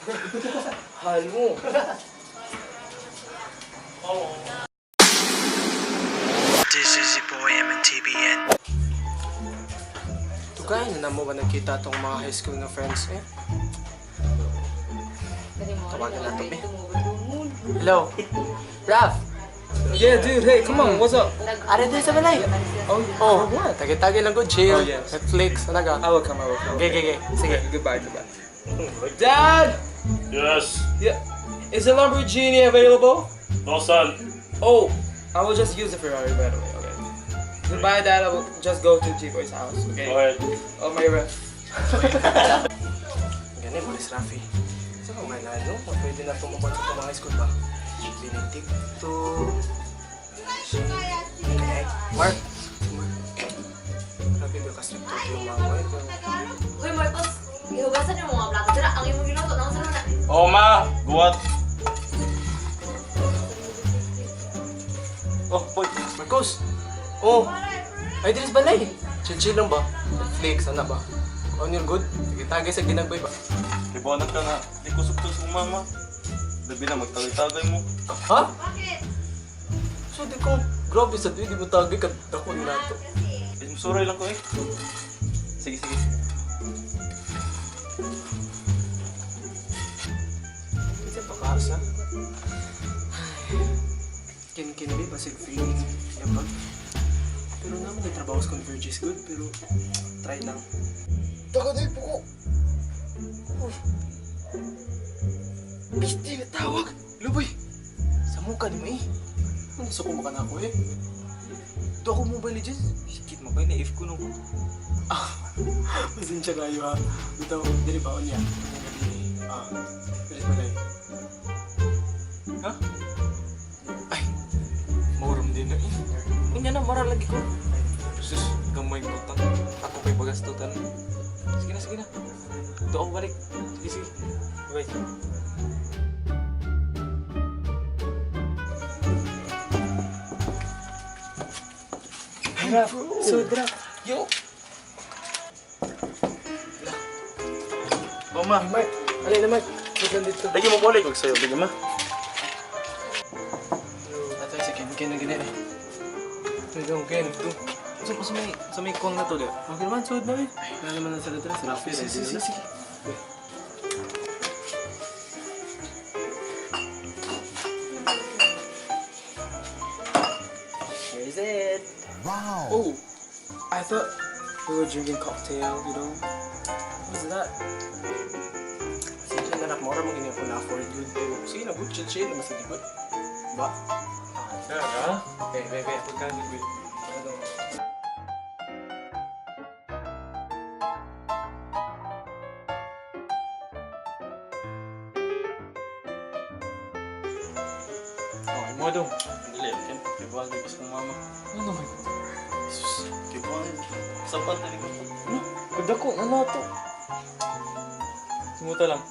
Halo. This is your boy MNTBN. Tugay na mo ba nagkita tong mga high school na friends eh? Tawagan na to, eh. Hello? Raf! Yeah, dude. Hey, come on. What's up? Are din sa balay? Oh, Oh, tagay-tagay lang ko, chill. Oh, yes. Netflix, talaga. I will come. I will come. Okay. Sige. Goodbye. Goodbye. Dad. Yes. Yeah. Is the Lamborghini available? No, son. Oh, I will just use the Ferrari, by the way. Okay. Goodbye, Dad. I will just go to G-Boy's house. Okay. Go ahead. Oh my ref. Ganun, Maris Rafi. Saan ko nga lalo? Kung pwede na tumukuan sa itong mga high school ba? Benedicto. Okay. Mark. Mark. Grabe ba kastripto yung mga mo eh. Uy, Marcos, ihugasan yung mga plato. Tara, ang imong giluto, nang na. Oh, ma. Guwat. Oh, boy. Marcos! Oh! Ay, dinis balay! Chill-chill lang ba? Netflix, ano ba? On your good? Tagay-tagay sa ginagbay ba? Ibuanan ka nga. Di ko sugto sa mama. Labi na magtagay-tagay mo. Ha? So, di ko, grabe sa di mo tagay ka dako nila to. Eh, musuray lang ko eh. Sige, sige. Kasi pakaasa. Kin-kin ba, basig feeling. Yapag. Pero naman nagtrabaho sa Converge is good, pero try lang. Taka na po ko. Pisti na tawag. Luboy. Sa mukha ni mo eh. Ano sa kumaka na ako eh? Do ako Mobile Legends? Hikit mo kayo na if ko nung. Ah, pasensya kayo ha. Bitaw, dili ba niya? Ah, bilis balay. Ha? Ay, Maurom din na eh. Unya na, mara lagi ko. Sus, gamay ko tang. Ako kay bagastutan. Sige na, sige na. Ito ako balik. Sige, sige. Bye. Rap, so drop. Yo! Oh, ma. Mark, alay na Mark. Wait lang dito. Lagi mo balik. Huwag sa'yo. Lagi, ma. Atay sa Ken, Ken na ganyan eh. Ito yung Ken, ito. Sa may kong na to, di? Okay naman, suod na eh. Wala naman na sa letra, sa Rafi. Sige, sige, sige. Here's it. Oh, I thought we were drinking cocktail. What's that? Sige na nak, mora mo ganyan ko na-afford yun. Pero sige na, good, chill, chill naman sa likod. Ba? Talaga? Be, be, be. Pagkano, be. Ano? Oh, mo dong. Dili, okay. Ibuanan ko sa mama. Ano naman? Sus. Ibuanan. Sapat na ko. Ano? Ganda ko, ano to? Sumuta lang.